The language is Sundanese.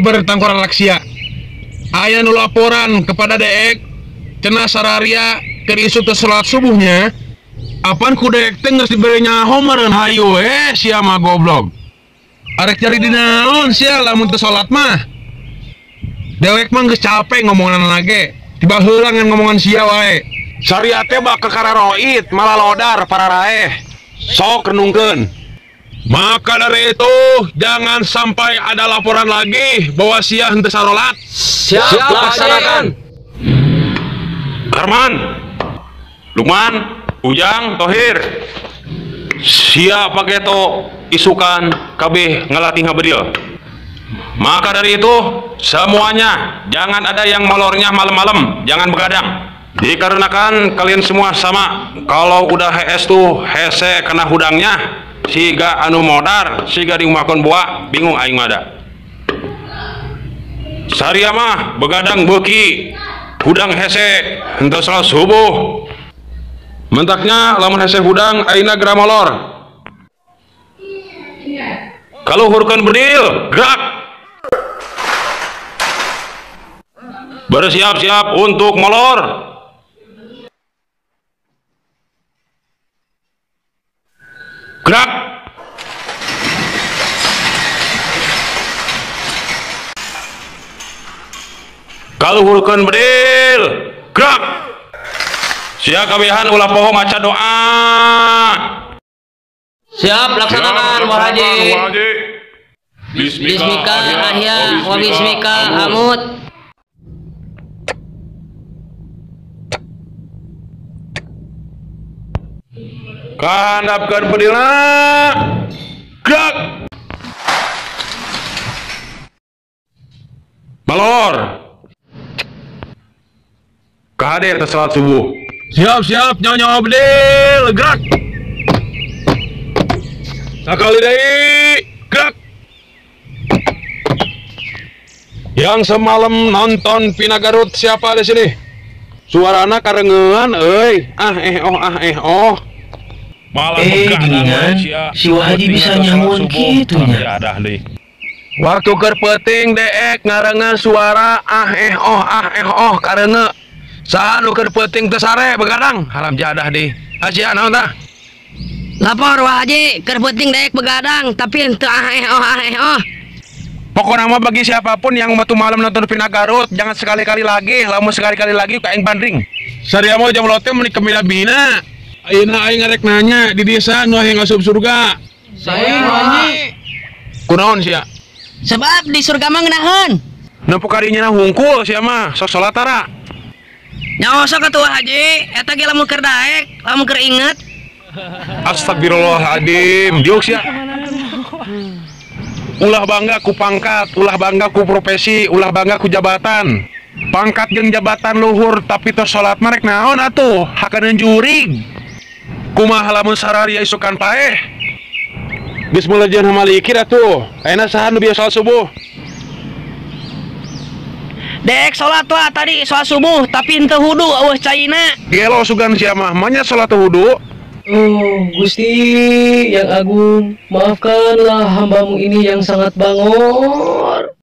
Bertangkoran laksia. Aya nu laporan kepada deek cenah sararia keur isuk teu salat subuhnya. Apan ku deek teh geus dibere nyaho meureun hayu we sia mah goblok. Arek cari dinaon sia lamun teu salat mah. Dewek mah geus capek ngomongan lage. Tiba heula ngan ngomongan sia wae. Syariat teh bakal kararoit malah lodar para raeh. Sok renungkeun. Maka dari itu jangan sampai ada laporan lagi bahwa sia henteu sarolat. Siap, laksanakan. Arman, Lukman, Ujang, Tohir. Sia paketo isukan kabeh ngalatih ngabedil. Maka dari itu semuanya jangan ada yang molornya malam-malam, jangan begadang. Dikarenakan kalian semua sama, kalau udah HS tuh hese kena hudangnya. Siga anu modar, siga diumakeun buah, bingung aing mada. Saria mah begadang beuki, hudang hese henteu salat subuh. Mentaknya lamun hese hudang ayeuna geura molor. Kaluhurkeun bedil, gerak. Bersiap-siap untuk molor. Gerak. Kaluhurkeun bedil, gerak. Sia kabehan ulah poho maca doa. Siap laksanakan Wa Haji. Bismika ahya wa bismika amut. Kahandapkeun bedilna, gerak. Malor. Kahadir teu salat subuh. Siap-siap nyawa bedil, gerak. Sakali deui, gerak. Yang semalam nonton Vina Garut siapa di sini? Suarana karengean euy. Ah eh oh ah eh oh. Malah geningan, si Wa Haji bisa nyamun kitu nya. Waktu keur peuting deek ngarengeun suara ah eh oh kareunge. Saha nu keur peuting teu sare begadang, haram jadah deui. Asia naon tah? Lapor Wa Haji, keur peuting deek begadang tapi henteu ah eh oh ah eh oh. Pokokna mah bagi siapapun yang waktu malam nonton Vina Garut, jangan sekali-kali lagi, lamun sekali-kali lagi ka aing bandring. Saria mah jam lote meuni kemila-bina. Ayeuna aing ngarek nanya di desa nu hayang asup surga. Saya Wa Haji. Kunaon sia? Sebab di surga mah ngeunaheun. Nempo karinya hungkul sia mah, sok salat tara. Nyaho sok atuh Wa Haji, eta ge lamun keur daek, lamun keur inget. Astagfirullahaladzim, diuk sia. Ulah bangga ku pangkat, ulah bangga ku profesi, ulah bangga ku jabatan. Pangkat jeung jabatan luhur tapi tos salat mah rek naon atuh, hakaneun jurig. Kumaha lamun sararia isukan paeh. Geus mulai jeung hamalikir atuh. Ayeuna saha nu biasa salat subuh? Dek salat lah tadi salat subuh tapi henteu wudu eueuh caina. Gelo sugan sia mah, manya salat wudu. Oh, Gusti yang agung, maafkanlah hambamu ini yang sangat bangor.